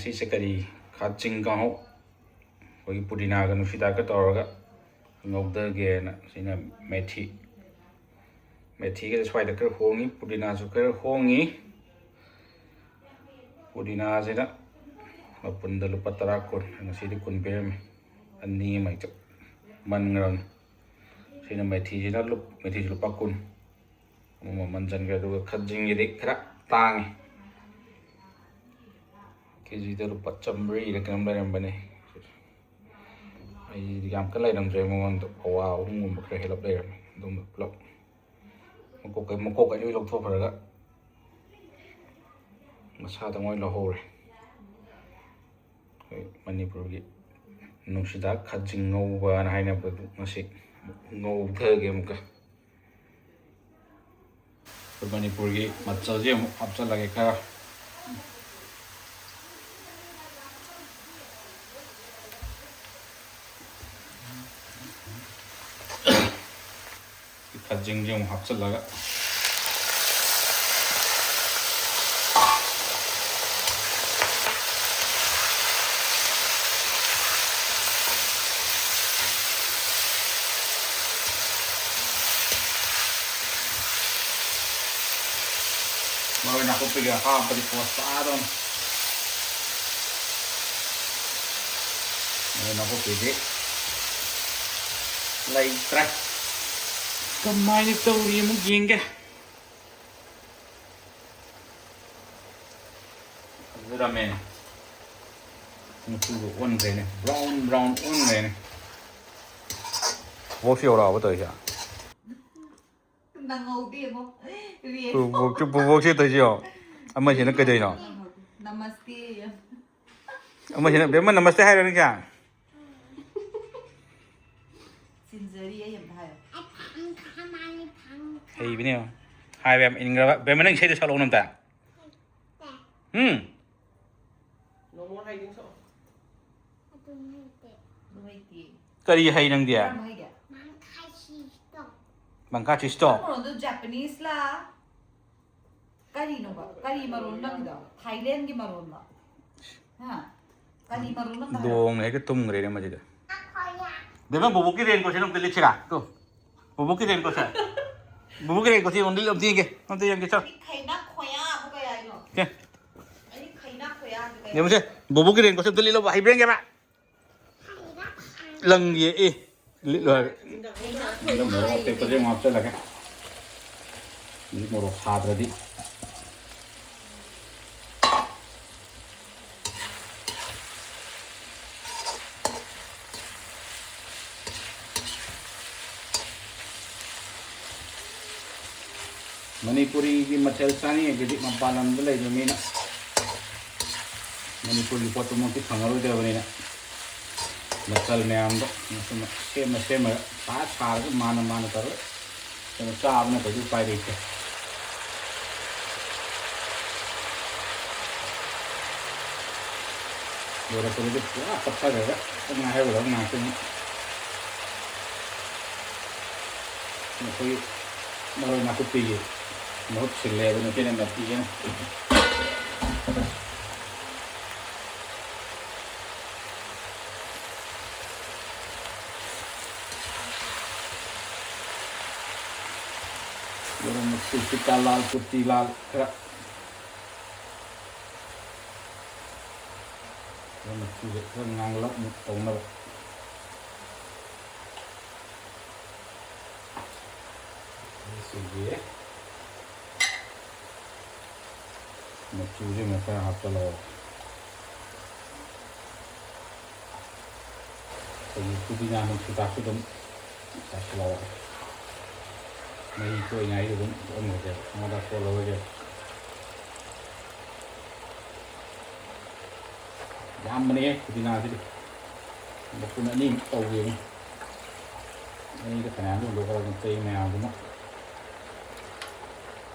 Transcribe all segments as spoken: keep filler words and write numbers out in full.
ꯁꯤꯁꯦ ꯀꯔꯤ? ꯈꯥꯖꯤꯡ ꯀꯥꯡꯍꯧ꯫ ꯑꯩꯈꯣꯏꯒꯤ ꯄꯨꯗꯤꯅꯥꯒ ꯅꯨꯡꯁꯤꯗꯥꯛꯀ ꯇꯧꯔꯒ ꯉꯧꯗꯒꯦꯅ꯫ ꯁꯤꯅ ꯃꯦꯊꯤ꯫ ꯃꯦꯊꯤꯒꯁꯦ ꯁ꯭ꯋꯥꯏꯗ ꯈꯔ ꯍꯣꯡꯉꯤ, ꯄꯨꯗꯤꯅꯥꯁꯨ ꯈꯔ ꯍꯣꯡꯉꯤ꯫ ꯄꯨꯗꯤꯅꯥꯁꯤꯅ ꯃꯄꯨꯟꯗ ꯂꯨꯄꯥ ꯇꯔꯥ, ꯀꯨꯟ, ꯉꯁꯤꯗꯤ ꯀꯨꯟ ꯄꯤꯔꯝꯃꯤ꯫ ꯑꯅꯤ ꯑꯃ ꯍꯦꯛꯇ ꯃꯟꯈ꯭ꯔꯕꯅꯤ꯫ ꯁꯤꯅ ꯃꯦꯊꯤꯁꯤꯅ ꯂꯨꯞ-, ꯃꯦꯊꯤꯁꯤ ꯂꯨꯄꯥ ꯀꯨꯟ꯫ ꯑꯃꯨꯛ ꯃꯃꯟ ꯆꯟꯈ꯭ꯔꯦ꯫ ꯑꯗꯨꯒ ꯈꯖꯤꯡꯒꯤꯗꯤ ꯈꯔ ꯇꯥꯡꯉꯤ, ꯀꯦꯖꯤꯗ ꯂꯨꯄꯥ ꯆꯥꯝꯃꯔꯤꯗ ꯀꯩꯅꯣꯝ ꯂꯩꯔꯝꯕꯅꯦ꯫ ꯑꯩꯗꯤ ꯌꯥꯝ ꯀꯟꯅ ꯂꯩꯔꯝꯗ꯭ꯔꯦ ꯃꯉꯣꯟꯗ, ꯄꯋꯥ ꯑꯍꯨꯝꯒꯨꯝꯕ ꯈꯔ ꯍꯦꯜꯂꯞ ꯂꯩꯔꯝꯃꯦ꯫ ꯑꯗꯨꯝꯕ ꯄꯨꯂꯞ ꯃꯀꯣꯛ, ꯃꯀꯣꯛ ꯑꯅꯤ ꯂꯧꯊꯣꯛꯈ꯭ꯔꯒ ꯃꯁꯥꯗꯪ ꯑꯣꯏꯅ ꯂꯧꯍꯧꯔꯦ꯫ ꯑꯩꯈꯣꯏ ꯃꯅꯤꯄꯨꯔꯒꯤ ꯅꯨꯡꯁꯤꯗꯥꯛ ꯈꯖꯤꯡ ꯉꯧꯕꯅ ꯍꯥꯏꯅꯕꯗꯨ ꯉꯁꯤ ꯉꯧꯊꯒꯦ ꯑꯃꯨꯛꯀ꯫ ꯑꯩꯈꯣꯏ ꯃꯅꯤꯄꯨꯔꯒꯤ ꯃꯆꯜꯁꯦ ꯑꯃꯨꯛ ꯍꯥꯞꯆꯤꯜꯂꯒꯦ ꯈꯔ꯫ ꯈꯖꯤꯡꯁꯦ ꯑꯃꯨꯛ ꯍꯥꯞꯆꯤꯜꯂꯒ꯫ ꯃꯔꯣꯏ ꯅꯥꯀꯨꯞꯄꯤꯒ ꯍꯥꯞꯄꯗꯤ ꯄꯣꯁ ꯇꯥꯗꯧꯅꯤ꯫ ꯃꯔꯣꯏ ꯅꯥꯀꯨꯞꯄꯤꯗꯤ ꯂꯩꯇ꯭ꯔꯦ꯫ ꯀꯃꯥꯏꯅ ꯇꯧꯔꯤ ꯑꯃꯨꯛ ꯌꯦꯡꯒꯦ꯫ ꯐꯖꯔꯝꯃꯦ꯫ ꯃꯆꯨꯒ ꯑꯣꯟꯈ꯭ꯔꯦꯅꯦ, brown brown ꯑꯣꯟꯈ꯭ꯔꯦꯅꯦ꯫ ꯕꯣꯛꯁ ꯌꯧꯔꯛꯑꯕ ꯇꯧꯔꯤꯁꯦ꯫ ꯅꯪꯍꯧꯗꯦ ꯑꯃꯨꯛ꯫ ꯄꯨꯕꯣꯛꯁꯦ, ꯄꯨꯕꯣꯛꯁꯦ ꯇꯧꯔꯤꯁꯦ ꯌꯦꯡꯉꯣ꯫ ꯑꯃꯁꯤꯅ ꯀꯩꯗꯧꯔꯤꯅꯣ? ꯅꯃꯁꯇꯦ꯫ ꯑꯃꯁꯤꯅ, "ꯕꯦꯝꯃ ꯅꯃꯁꯇꯦ ꯍꯥꯏꯔꯣ ꯅꯪꯁꯦ?" ꯆꯤꯟꯖꯔꯤ ꯑꯩ ꯑꯝꯇ ꯍꯥꯏꯌꯣ꯫ ꯍꯩꯕꯅꯦ ꯌꯦꯡꯉꯣ꯫ ꯍꯥꯏꯕ ꯌꯥꯝ ꯏꯟꯈ꯭ꯔꯕ꯫ ꯕꯦꯝꯃ ꯅꯪ ꯏꯁꯩꯗꯣ ꯁꯛꯂꯛꯑꯣ ꯑꯝꯇ꯫ ꯎꯝ? No more hiding ꯁꯛꯑꯣ꯫ ꯅꯨꯡꯉꯥꯏꯇꯦ꯫ ꯀꯔꯤ ꯍꯩ ꯅꯪꯗꯤ? ꯀꯔꯝꯕ ꯍꯩꯒꯦ? ꯃꯪꯈꯥ ꯁꯤꯁꯇꯣ꯫ ꯃꯔꯣꯟꯗꯣ Japanese ꯂꯥ? ꯀꯔꯤꯅꯣꯕ? ꯀꯔꯤ ꯃꯔꯣꯟ ꯅꯪꯒꯤꯗꯣ? ꯊꯥꯏꯂꯦꯟꯒꯤ ꯃꯔꯣꯟꯂꯣ? ꯍꯥ? ꯀꯔꯤ ꯃꯔꯨꯅꯣ ꯑꯝꯇ ꯍꯥꯏꯔꯛꯑꯣ꯫ ꯗꯣꯡꯅ ꯍꯦꯛꯇ ꯇꯨꯝꯈ꯭ꯔꯦꯅꯦ ꯃꯁꯤꯗ꯫ ꯕꯦꯝꯃ, ꯕꯣꯕꯣꯛꯀꯤ raincoat ꯁꯦ ꯑꯝꯇ ꯂꯤꯠꯁꯤꯔꯥ? ꯇꯨ, ꯕꯣꯕꯣꯛꯀꯤ raincoat ꯁꯦ꯫ ꯕꯣꯕꯣꯛꯀꯤ raincoat ꯁꯦ ꯑꯝꯇ ꯂꯤꯠ-, ꯑꯝꯇ ꯌꯦꯡꯒꯦ, ꯑꯝꯇ ꯌꯦꯡꯒꯦ, ꯆꯣ꯫ ꯑꯩ ꯈꯩꯅꯥ ꯈꯣꯌꯥꯕꯨ ꯀꯩ ꯍꯥꯏꯅꯣ? ꯀꯦ? ꯑꯩ ꯈꯩꯅꯥ ꯈꯣꯌꯥꯕꯨ ꯀꯩ ꯌꯦꯡꯉꯨꯁꯦ, ꯍꯥꯏꯅꯣ? ꯕꯣꯕꯣꯛꯀꯤ raincoat ꯁꯦ ꯑꯝꯇ ꯂꯤꯠꯂꯣꯕ, ꯍꯩꯕ꯭ꯔꯥ ꯌꯦꯡꯒꯦꯕ꯫ ꯂꯪꯒꯤ, ꯑꯦ, ꯂꯤꯠꯂꯣ ꯍꯥꯏꯕ꯫ ꯈꯩꯅꯥ ꯈꯣꯌꯥ ꯃꯣꯔꯣꯛ ꯑꯇꯦꯛꯄꯁꯦ ꯑꯃꯨꯛ ꯍꯥꯞꯆꯤꯜꯂꯒꯦ꯫ ꯍꯧꯖꯤꯛ ꯃꯣꯔꯣꯛ ꯁꯥꯗ꯭ꯔꯗꯤ꯫ ꯃꯅꯤꯄꯨꯔꯤꯒꯤ ꯃꯊꯦꯜ ꯆꯥꯅꯤꯡꯉꯒꯗꯤ ꯃꯄꯥꯟ ꯂꯝꯗ ꯂꯩꯕ ꯃꯤꯅ ꯃꯅꯤꯄꯨꯔꯒꯤ ꯄꯣꯠꯇꯨꯃꯛꯇꯤ ꯐꯪꯉꯔꯣꯏꯗꯕꯅꯤꯅ, ꯃꯆꯜ ꯃꯌꯥꯝꯗꯣ ꯁꯨꯝ ꯁꯦꯝꯃ ꯁꯦꯝꯃꯒ, ꯁꯥꯔ ꯁꯥꯔꯒ, ꯃꯥꯅ ꯃꯥꯅ ꯇꯧꯔꯒ ꯀꯩꯅꯣ ꯆꯥꯕ ꯅꯠꯇ꯭ꯔꯗꯤ ꯎꯄꯥꯏ ꯂꯩꯇꯦ꯫ ꯂꯣꯏꯔꯛꯄꯗꯗꯤ ꯄꯨꯔꯥ ꯄꯠꯊꯈ꯭ꯔꯒ ꯉꯥꯏꯍꯧꯔꯕ ꯉꯥꯛꯇꯅꯤ꯫ ꯑꯩꯈꯣꯏ ꯃꯔꯣꯏ ꯅꯥꯀꯨꯞꯄꯤꯒꯤ ꯃꯍꯨꯠ ꯁꯤꯜꯂꯦ ꯑꯗꯨꯅ ꯀꯦꯅꯦꯟ ꯅꯥꯄꯤꯁꯤꯅ꯫ ꯃꯣꯔꯣꯛ ꯃꯆꯨ ꯐꯤꯀꯥ ꯂꯥꯜ, ꯀꯨꯔꯇꯤ ꯂꯥꯜ ꯈꯔ, ꯈꯔ ꯃꯆꯨꯁꯦ ꯈꯔ ꯉꯥꯡꯂꯞꯅ ꯇꯧꯅꯕ꯫ ꯑꯁꯤꯒꯤ ꯃꯆꯨꯁꯤꯃ ꯈꯔ ꯍꯥꯞꯆꯤꯜꯂꯛꯑꯣ꯫ ꯑꯩꯈꯣꯏꯒꯤ ꯄꯨꯗꯤꯅꯥ ꯅꯨꯡꯁꯤꯗꯥꯛꯁꯨ ꯑꯗꯨꯝ ꯆꯥꯏꯁꯤꯜꯂꯛꯑꯣ꯫ ꯃꯍꯤ ꯇꯣꯏꯉꯥꯏꯗ ꯑꯗꯨꯝ ꯑꯣꯟꯈ꯭ꯔꯁꯦꯕ, ꯃꯉꯣꯟꯗ ꯀꯣꯜꯍꯧꯔꯁꯦꯕ꯫ ꯌꯥꯝꯕꯅꯦꯍꯦ ꯄꯨꯗꯤꯅꯥꯁꯤꯗꯤ꯫ ꯃꯄꯨꯟ ꯑꯅꯤꯃꯨꯛ ꯇꯧꯒꯦꯅꯦ꯫ ꯑꯅꯤꯗ ꯐꯅꯌꯥꯝꯗꯤ ꯍꯨꯟꯗꯣꯛꯈ꯭ꯔꯕꯅꯤ, ꯆꯩ ꯃꯌꯥꯝꯗꯨꯅ꯫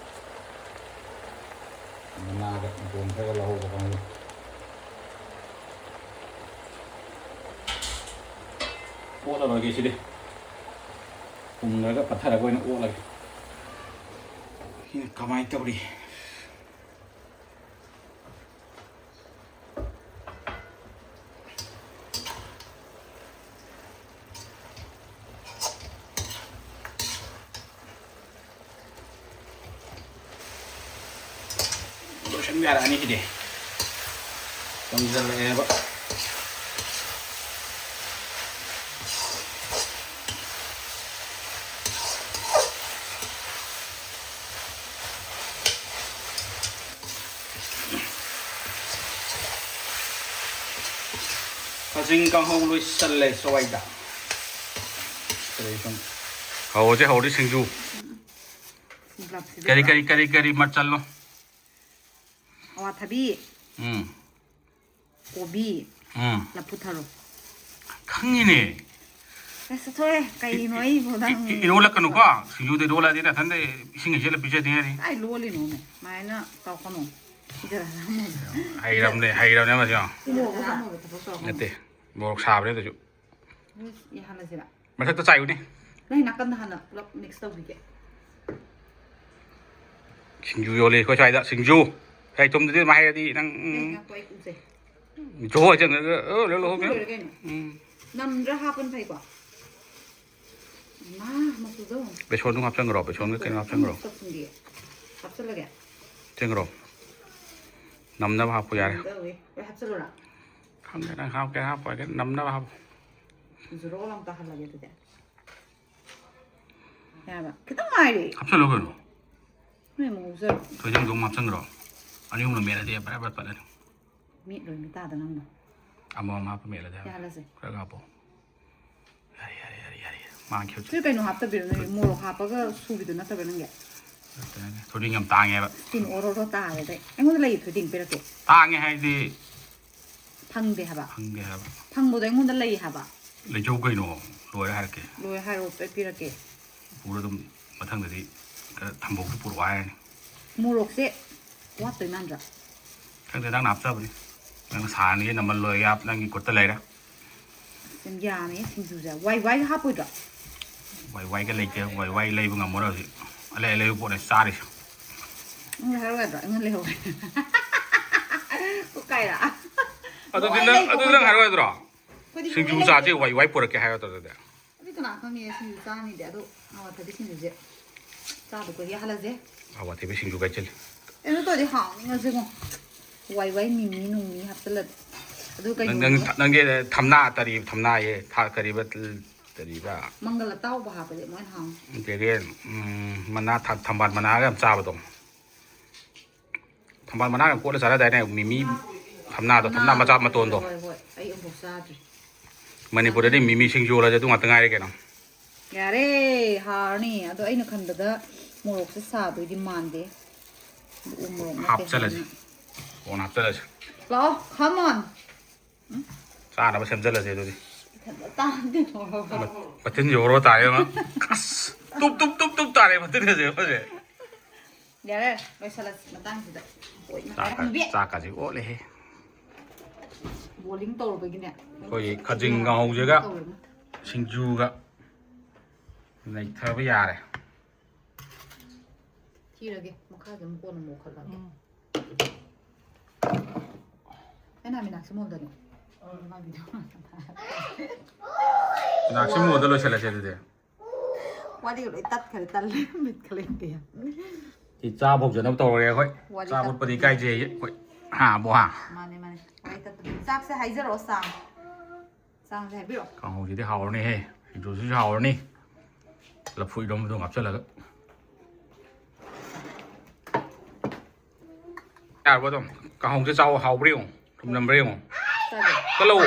ꯃꯅꯥꯒ ꯃꯇꯣꯟ ꯈꯔꯒ ꯂꯧꯍꯧꯕ ꯀꯥꯡꯕꯨ꯫ ꯑꯣꯠꯂꯔꯣꯏꯒꯦ ꯁꯤꯗꯤ꯫ ꯄꯨꯝꯈ꯭ꯔꯒ ꯄꯠꯊꯔꯒ ꯑꯣꯏꯅ ꯑꯣꯠꯂꯒꯦ꯫ ꯁꯤꯅ ꯀꯃꯥꯏꯅ ꯇꯧꯔꯤ? ꯌꯥꯔꯛꯑꯅꯤ ꯁꯤꯗꯤ꯫ ꯀꯪꯁꯤꯜꯂꯛꯑꯦꯕ꯫ ꯈꯥꯖꯤꯡ ꯀꯥꯡꯍꯧ ꯂꯣꯏꯁꯜꯂꯦ ꯁ꯭ꯋꯥꯏꯗ꯫ ꯁꯤꯗꯩ ꯁꯨꯝ ꯍꯧꯔꯁꯦ, ꯍꯧꯔꯁꯦ ꯁꯤꯡꯖꯨ꯫ ꯁꯤꯡꯖꯥꯞꯁꯤꯗꯤ ꯀꯔꯤ, ꯀꯔꯤ, ꯀꯔꯤ, ꯀꯔꯤ ꯃꯆꯜꯅꯣ? ꯑꯋꯥꯊꯕꯤ, ꯎꯝ꯫ ꯀꯣꯕꯤ, ꯎꯝ꯫ ꯂꯐꯨ ꯊꯔꯣ꯫ ꯈꯪꯉꯤꯅꯦ꯫ ꯑꯁ, ꯊꯣꯛꯑꯦ꯫ ꯀꯩꯅꯣ ꯑꯩꯕꯨ ꯅꯪ ꯏ-, ꯏ-, ꯏꯔꯣꯜꯂꯛꯀꯅꯨꯀꯣ꯫ ꯁꯤꯡꯖꯨꯗ ꯏꯔꯣꯜꯂꯛꯑꯗꯤ ꯅꯊꯟꯗ ꯏꯁꯤꯡ ꯍꯩꯖꯤꯜꯂ ꯄꯤꯖꯗꯦ ꯍꯥꯏꯔꯤ꯫ ꯑꯩ ꯂꯣꯜꯂꯤꯅꯣꯃꯦ꯫ ꯁꯨꯃꯥꯏꯅ ꯇꯧꯔꯛꯀꯅꯨ꯫ ꯄꯤꯖꯔꯛꯑꯅꯨ꯫ ꯍꯩꯔꯕꯅꯦ, ꯍꯩꯔꯕꯅꯦ ꯃꯁꯤ ꯌꯦꯡꯉꯣ꯫ ꯄꯤꯖꯔꯛꯑꯅꯨ ꯊꯕꯛ ꯇꯧꯔꯛꯀꯅꯨ꯫ ꯅꯠꯇꯦ, ꯃꯣꯔꯣꯛ ꯁꯥꯕꯅꯦ ꯑꯗꯨꯁꯨ꯫ ꯌꯥꯍꯜꯂꯁꯤꯔꯥ? ꯃꯊꯛꯇ ꯆꯥꯏꯌꯨꯅꯦ꯫ ꯅꯪ ꯅꯥꯀꯟꯗ ꯍꯥꯟꯅ ꯄꯨꯂꯞ mix ꯇꯧꯕꯤꯒꯦ꯫ ꯁꯤꯡꯖꯨ ꯌꯣꯜꯂꯤ ꯑꯩꯈꯣꯏ ꯁ꯭ꯋꯥꯏꯗ, ꯁꯤꯡꯖꯨ꯫ ꯍꯦ, ꯊꯨꯝꯗꯨꯗꯤ ꯑꯗꯨꯃꯥꯏ ꯍꯥꯏꯔꯗꯤ ꯅꯪ, ꯎꯝ꯫ ꯉꯥꯏꯈꯣ, ꯑꯩ ꯎꯖꯩ꯫ ꯖꯣ ꯍꯥꯏ ꯆꯪꯉꯒ, ꯑ, ꯂꯣꯏ ꯂꯧꯍꯧꯕ ꯂꯣꯏꯔꯦ ꯌꯥꯏ꯫ ꯀꯩꯅꯣ꯫ ꯎꯝ꯫ ꯅꯝꯗ꯭ꯔꯥ ꯍꯥꯞꯄꯅ ꯐꯩꯀꯣ? ꯃꯥ, ꯃꯆꯨꯗꯣ꯫ ꯕꯦꯁꯣꯟꯗꯨ ꯍꯥꯞꯆꯟꯈ꯭ꯔꯣ, ꯕꯦꯁꯣꯟꯒ ꯀꯩꯅꯣ ꯍꯥꯞꯆꯟꯈ꯭ꯔꯣ꯫ ꯇꯧꯁꯤꯟꯒꯦ꯫ ꯍꯥꯞꯆꯜꯂꯒꯦ? ꯍꯥꯞꯆꯟꯈ꯭ꯔꯣ꯫ ꯅꯝꯅꯕ ꯍꯥꯞꯄꯨ ꯌꯥꯔꯦ꯫ ꯅꯝꯗꯧꯔꯤ꯫ ꯂꯣꯏ ꯍꯥꯞꯆꯜꯂꯨꯔꯥ? ꯈꯪꯗꯦ, ꯅꯪ ꯍꯥꯞꯀꯦ ꯍꯥꯞꯄꯣꯏꯒꯦ, ꯅꯝꯅꯕ ꯍꯥꯞꯄꯨ꯫ ꯖ꯭ꯔꯣ ꯂꯥꯎ ꯇꯥꯍꯜꯂꯒꯦ ꯑꯗꯨꯗꯤ꯫ ꯌꯥꯔꯕ? ꯈꯤꯇꯪ ꯉꯥꯏꯔꯦ꯫ ꯍꯥꯞꯆꯜꯂꯣ ꯀꯩꯅꯣ꯫ ꯅꯣꯏ ꯑꯃꯨꯛ ꯉꯧꯖꯔꯣ꯫ ꯊꯣꯏꯗꯤꯡꯗꯣ ꯑꯃꯨꯛ ꯍꯥꯞꯆꯟꯈ꯭ꯔꯣ꯫ ꯑꯅꯤ ꯑꯍꯨꯝꯂꯛ ꯃꯦꯠꯂꯗꯤ ꯕꯔ ꯕꯔ ꯄꯠꯂꯅꯤ꯫ ꯃꯦꯠꯂꯣꯏ, ꯃꯤꯇꯥꯗ ꯅꯪꯅ꯫ ꯑꯃꯃꯝ ꯍꯥꯞꯄ ꯃꯦꯠꯂꯗꯤ ꯌꯥꯔꯦ꯫ ꯌꯥꯜꯂꯁꯦ꯫ ꯈꯔ ꯍꯥꯞꯄꯣ꯫ ꯌꯥꯔꯦ, ꯌꯥꯔꯦ, ꯌꯥꯔꯦ, ꯌꯥꯔꯦ꯫ ꯃꯥꯡꯈꯤꯕꯁꯦ꯫ ꯁꯤ ꯀꯩꯅꯣ ꯍꯥꯞꯇꯕꯤꯔꯣ ꯅꯣꯏ? ꯃꯣꯔꯣꯛ ꯍꯥꯞꯄꯒ ꯁꯨꯕꯤꯗꯣ ꯅꯠꯇꯕ꯭ꯔꯥ ꯅꯪꯒꯤ? ꯅꯠꯇꯦ, ꯅꯠꯇꯦ꯫ ꯊꯣꯏꯗꯤꯡ ꯌꯥꯝ ꯇꯥꯡꯉꯦꯕ꯫ ꯁ꯭ꯀꯤꯟ ꯑꯣꯔꯣ ꯑꯣꯔꯣ ꯇꯥꯔꯦ ꯑꯗꯩ꯫ ꯑꯩꯉꯣꯟꯗ ꯂꯩ ꯊꯣꯏꯗꯤꯡ ꯄꯤꯔꯛꯀꯦ꯫ ꯇꯥꯡꯉꯦ ꯍꯥꯏꯗꯤ ꯐꯪꯗꯦ ꯍꯥꯏꯕ꯫ ꯐꯪꯗꯦ ꯍꯥꯏꯕ꯫ ꯐꯪꯕꯗꯣ ꯑꯩꯉꯣꯟꯗ ꯂꯩ ꯍꯥꯏꯕ꯫ ꯂꯩꯖꯧ ꯀꯩꯅꯣ, ꯂꯣꯏꯔꯦ ꯍꯥꯏꯔꯛꯀꯦ꯫ ꯂꯣꯏꯔꯦ ꯍꯥꯏꯔꯣ, ꯑꯩ ꯄꯤꯔꯛꯀꯦ꯫ ꯄꯨꯔ ꯑꯗꯨꯝ ꯃꯊꯪꯗꯗꯤ ꯈꯔ ꯊꯝꯕꯧꯁꯨ ꯄꯨꯔꯛꯑꯣ ꯍꯥꯏꯔꯅꯤ꯫ ꯃꯣꯔꯣꯛꯁꯦ ꯋꯥꯠꯇꯣꯏ ꯃꯥꯟꯗ꯭ꯔꯥ? ꯈꯪꯗꯦ, ꯅꯪꯅ ꯍꯥꯞꯆꯕꯅꯤ꯫ ꯅꯪꯅ ꯁꯥꯔꯅꯤ, ꯅꯃꯜ ꯂꯣꯏ ꯌꯥꯞ-, ꯅꯪꯒꯤ ꯈꯨꯠꯇ ꯂꯩꯔꯦ꯫ ꯑꯁ, ꯌꯥꯝ ꯌꯥꯝꯃꯦ ꯁꯤꯡꯖꯨꯁꯦ꯫ ꯋꯥꯏ ꯋꯥꯏꯒ ꯍꯥꯞꯄꯣꯏꯗ꯭ꯔꯣ? ꯋꯥꯏ ꯋꯥꯏꯒ ꯂꯩꯇꯦ, ꯋꯥꯏ ꯋꯥꯏ ꯂꯩꯕ ꯉꯝꯃꯔꯣꯏ ꯍꯧꯖꯤꯛ꯫ ꯑꯂꯩ ꯑꯂꯩꯕ ꯄꯣꯠꯅꯦ ꯆꯥꯔꯤꯁꯦ꯫ ꯅꯪ ꯍꯥꯏꯔꯛꯑꯣ ꯌꯥꯗ꯭ꯔꯣ? ꯑꯩꯉꯣꯟꯗ ꯂꯩꯍꯧꯋꯦ꯫ ꯀꯣꯛ ꯀꯥꯏꯔ? ꯑꯗꯨꯗꯤ ꯂꯣꯏ ꯅꯪ, ꯂꯩꯀꯣ ꯑꯗꯨꯗꯤ ꯅꯪ ꯑꯩꯈꯣꯏꯗꯤ꯫ ꯍꯥꯏꯔꯛꯑꯣ ꯌꯥꯗ꯭ꯔꯣ? ꯑꯩꯈꯣꯏꯗꯤ ꯁꯤꯡꯖꯨ ꯂꯣꯏ ꯆꯥꯁꯦ, ꯂꯩꯀꯣ꯫ ꯋꯥꯏ ꯋꯥꯏ ꯄꯨꯔꯛꯀꯦ ꯍꯥꯏꯔꯣ ꯑꯗꯨꯗꯤ꯫ ꯑꯗꯨꯗꯤ ꯀꯅꯥ ꯈꯪꯅꯤ ꯁꯤꯡꯖꯨ ꯆꯥꯅꯤꯗꯤ꯫ ꯑꯗꯣ ꯑꯋꯥꯊꯕꯤ ꯁꯤꯡꯖꯨꯁꯦ ꯆꯥꯗ ꯀꯨꯏꯔꯦ, ꯌꯥꯍꯜꯂꯁꯦ꯫ ꯑꯋꯥꯊꯕꯤ ꯁꯤꯡꯖꯨ ꯀꯥꯏꯆꯜꯂꯤ꯫ ꯀꯩꯅꯣ ꯇꯧꯔꯗꯤ ꯍꯥꯎꯅꯤ ꯉꯁꯤꯀꯣ꯫ ꯋꯥꯏ ꯋꯥꯏ ꯃꯤꯃꯤ ꯅꯨꯡꯃꯤ ꯍꯥꯞꯆꯜꯂꯗꯤ꯫ ꯑꯗꯨ ꯅꯪ ꯀꯩꯅꯣ ꯅꯪ ꯅꯪꯒꯤ ꯊꯝꯅꯥ ꯇꯔꯤ ꯊꯝꯅꯥꯌꯦ ꯊꯥ ꯀꯔꯤꯕ ꯀꯔꯤꯕ ꯃꯪꯒꯜ ꯑꯇꯥꯎꯕ ꯍꯥꯞꯄꯗꯤ ꯑꯃꯨꯛ ꯍꯦꯟꯅ ꯍꯥꯎꯅꯤ꯫ ꯑꯗꯒꯤ ꯎꯝ, ꯃꯅꯥ ꯊ- ꯊꯝꯕꯥꯜ ꯃꯅꯥꯒ ꯌꯥꯝ ꯆꯥꯕꯗꯣ꯫ ꯊꯝꯕꯥꯜ ꯃꯅꯥꯒ ꯌꯥꯝ ꯀꯣꯠꯂ ꯆꯥꯅꯗꯥꯏꯅꯦ ꯃꯤꯃꯤ ꯊꯝꯅꯥꯗꯣ ꯊꯝꯅꯥ ꯃꯆꯥ ꯃꯇꯣꯟꯗꯣ꯫ ꯍꯣꯏ ꯍꯣꯏ ꯑꯩ ꯑꯃꯨꯛ ꯆꯥꯗ꯭ꯔꯤ꯫ ꯃꯅꯤꯄꯨꯔꯗꯗꯤ ꯃꯤꯃꯤ ꯁꯤꯡꯖꯨ ꯍꯥꯏꯁꯦ ꯑꯗꯨ ꯉꯥꯛꯇ ꯉꯥꯏꯔꯦ ꯀꯩꯅꯣ꯫ ꯌꯥꯔꯦ ꯍꯥꯎꯔꯅꯤ꯫ ꯑꯗꯣ ꯑꯩꯅ ꯈꯟꯕꯗ ꯃꯣꯔꯣꯛꯁꯦ ꯁꯥꯗꯣꯏꯗꯤ ꯃꯥꯟꯗꯦ꯫ ꯑꯗꯨ ꯎ ꯃꯣꯔꯣꯛ ꯅꯠꯇꯦ ꯍꯥꯞꯆꯜꯂꯁꯤ꯫ ꯍꯥꯏꯕꯅꯤꯅ꯫ ꯀꯣꯟꯅ ꯍꯥꯞꯆꯜꯂꯁꯤ꯫ ꯂꯥꯛꯑꯣ, come on꯫ ꯆꯥꯅꯕ ꯁꯦꯝꯖꯜꯂꯁꯦ ꯑꯗꯨꯗꯤ꯫ ꯏꯊꯟꯇ ꯇꯥꯗꯦ ꯃꯣꯔꯣꯛ꯫ ꯃ- ꯃꯆꯤꯟ ꯌꯧꯔꯣ ꯇꯥꯔꯦ ꯑꯃ꯫ ꯑꯁ ꯇꯨꯞ ꯇꯨꯞ ꯇꯨꯞ ꯇꯨꯞ ꯇꯥꯔꯦ ꯃꯆꯤꯟꯒꯁꯦ ꯑꯩꯈꯣꯏꯁꯦ꯫ ꯌꯥꯔꯦ, ꯂꯣꯏꯁꯜꯂꯁꯤ ꯃꯇꯥꯡꯁꯤꯗ꯫ ꯑꯣꯏ, ꯃꯇꯥꯏ ꯆꯥꯛꯀ- ꯍꯅꯨꯕꯤ꯫ ꯆꯥꯛꯀꯁꯤ ꯑꯣꯠꯂꯦꯍꯦ꯫ Boiling ꯇꯧꯔꯨꯕꯒꯤꯅꯦ꯫ ꯑꯩꯈꯣꯏꯒꯤ ꯈꯥꯖꯤꯡ ꯀꯥꯡꯍꯧꯁꯤꯒ ꯇꯧꯔꯦ꯫ ꯁꯤꯡꯖꯨꯒ ꯅꯩꯊꯕ ꯌꯥꯔꯦ꯫ ꯊꯤꯔꯒꯦ ꯃꯈꯥꯁꯦ ꯑꯃꯨꯛ ꯀꯣꯟꯅ ꯑꯃꯨꯛ ꯈꯜꯂꯒꯦ꯫ ꯑꯩꯅ ꯃꯤꯅꯥꯛꯁꯤ ꯃꯣꯜꯗꯅꯦ꯫ ꯃꯤꯅꯥꯛꯁꯤ ꯃꯣꯜꯗ ꯂꯣꯏꯁꯤꯜꯂꯁꯦ ꯑꯗꯨꯗꯤ꯫ ꯋꯥꯔꯤꯒ ꯂꯣꯏ ꯇꯠꯈ꯭ꯔꯦ, ꯇꯜꯂꯦ, ꯃꯤꯠꯀ ꯂꯩꯇꯦ꯫ ꯁꯤ ꯆꯥꯕ ꯍꯧꯖꯅꯕ ꯇꯧꯔꯒꯦ ꯑꯩꯈꯣꯏ꯫ ꯋꯥꯔꯤ ꯆꯥꯕ ꯎꯠꯄꯗꯤ ꯇꯠꯄꯗꯤ ꯏꯀꯥꯏꯖꯩ ꯑꯩꯈꯣꯏ꯫ ꯍꯥ ꯕꯣꯍꯥ꯫ ꯃꯥꯅꯦ ꯃꯥꯅꯦ꯫ ꯋꯥꯔꯤ ꯇꯠꯄꯗꯤ ꯆꯥꯛꯁꯦ ꯍꯥꯏꯖꯔꯛꯑꯣ ꯆꯥꯡ꯫ ꯆꯥꯡꯁꯦ ꯍꯥꯏꯕꯤꯔꯛꯑꯣ꯫ ꯀꯥꯡꯍꯧꯁꯤꯗꯤ ꯍꯥꯎꯔꯅꯤꯍꯦ꯫ ꯁꯤꯡꯖꯨꯁꯤꯁꯨ ꯍꯥꯎꯔꯅꯤ꯫ ꯂꯐꯨ ꯏꯔꯣꯝꯕꯗꯣ ꯍꯥꯞꯆꯜꯂꯒ꯫ ꯌꯥꯔꯕꯣ ꯑꯗꯨꯝ? ꯀꯥꯡꯍꯧꯁꯦ ꯆꯥꯎ ꯍꯥꯎꯕ꯭ꯔꯥ ꯌꯦꯡꯉꯨ꯫ ꯊꯨꯝꯂꯝꯕ꯭ꯔꯥ ꯌꯦꯡꯉꯨ꯫ ꯆꯥꯒꯦ꯫ ꯀꯜꯂꯧ꯫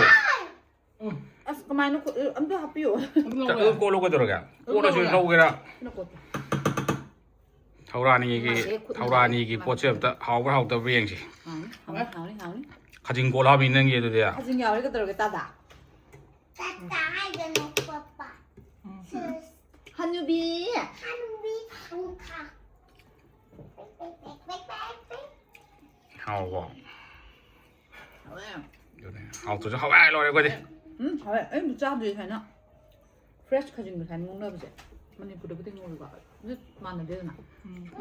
ꯑꯁ ꯀꯃꯥꯏꯅ ꯈꯨ- ꯑꯝꯇ ꯍꯥꯞꯄꯤꯌꯣ꯫ ꯆꯥꯛ ꯑꯗꯨꯝ ꯀꯣꯠꯂꯣ ꯀꯩꯗꯧꯔꯒꯦ? ꯀꯣꯠꯂꯁꯨ ꯂꯧꯒꯦꯔꯥ? ꯁꯤꯅ ꯀꯣꯠꯄ꯫ ꯊꯧꯔꯥꯅꯤꯒꯤ ꯅꯨꯡꯉꯥꯏꯇꯦ, ꯈꯨꯠ ꯊꯧꯔꯥꯅꯤꯒꯤ ꯅꯨꯡꯉꯥꯏꯇꯦ꯫ ꯄꯣꯠꯁꯦ ꯑꯝꯇ ꯍꯥꯎꯕ꯭ꯔꯥ ꯍꯥꯎꯇꯕ꯭ꯔꯥ ꯌꯦꯡꯁꯤ꯫ ꯍꯥꯎꯅꯤ ꯍꯥꯎꯅꯤ ꯍꯥꯎꯅꯤ ꯍꯥꯎꯅꯤ꯫ ꯈꯥꯖꯤꯡ ꯀꯣꯠꯂꯛꯑꯕꯅꯤ ꯅꯪꯒꯤ ꯑꯗꯨꯗꯤ꯫ ꯈꯥꯖꯤꯡ ꯌꯥꯎꯔꯦ ꯀꯩꯗꯧꯔꯒꯦ ꯇꯥꯗ? ꯇꯥꯇꯥ ꯍꯥꯏꯒꯅꯨ ꯄꯄꯥ꯫ ꯁꯤꯁ꯫ ꯍꯅꯨꯕꯤ꯫ ꯍꯅꯨꯕꯤ ꯈꯪꯈꯥ꯫ ꯍꯥꯎꯕꯣ? ꯑꯗꯨꯅꯦ꯫ ꯍꯥꯎꯇ꯭ꯔꯁꯨ ꯍꯥꯎꯋꯦ ꯍꯥꯏ ꯂꯣꯏꯔꯦ ꯑꯩꯈꯣꯏꯗꯤ꯫ ꯎꯝ ꯍꯥꯎꯋꯦ꯫ ꯑꯩ ꯑꯝꯇ ꯆꯥꯗ꯭ꯔꯤ ꯁꯨꯃꯥꯏꯅ꯫ Fresh ꯈꯥꯖꯤꯡꯒ ꯁꯨꯃꯥꯏꯅ ꯉꯧꯅꯕꯁꯦ ꯃꯅꯤꯄꯨꯔꯗꯕꯨꯗꯤ ꯉꯧꯔꯤꯀꯣ꯫ ꯑꯗꯨ ꯃꯥꯟꯅꯗꯦꯗꯅ꯫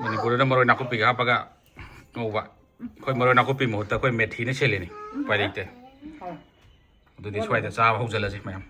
ꯃꯅꯤꯄꯨꯔꯗꯅ ꯃꯔꯣꯏ ꯅꯥꯀꯨꯞꯄꯤꯒ ꯍꯥꯞꯄꯒ ꯉꯧꯕ꯫ ꯑꯩꯈꯣꯏ ꯃꯔꯣꯏ ꯅꯥꯀꯨꯞꯄꯤ ꯃꯍꯨꯠꯇ ꯑꯩꯈꯣꯏ ꯃꯦꯊꯤꯅ ꯁꯦꯜꯂꯤꯅꯤ꯫ ꯎꯄꯥꯏ ꯂꯩꯇꯦ꯫ ꯍꯥꯎꯋꯦ꯫ ꯑꯗꯨꯗꯤ ꯁ꯭ꯋꯥꯏꯗ ꯆꯥꯕ ꯍꯧꯖꯤꯜꯂꯁꯤ ꯃꯌꯥꯝ꯫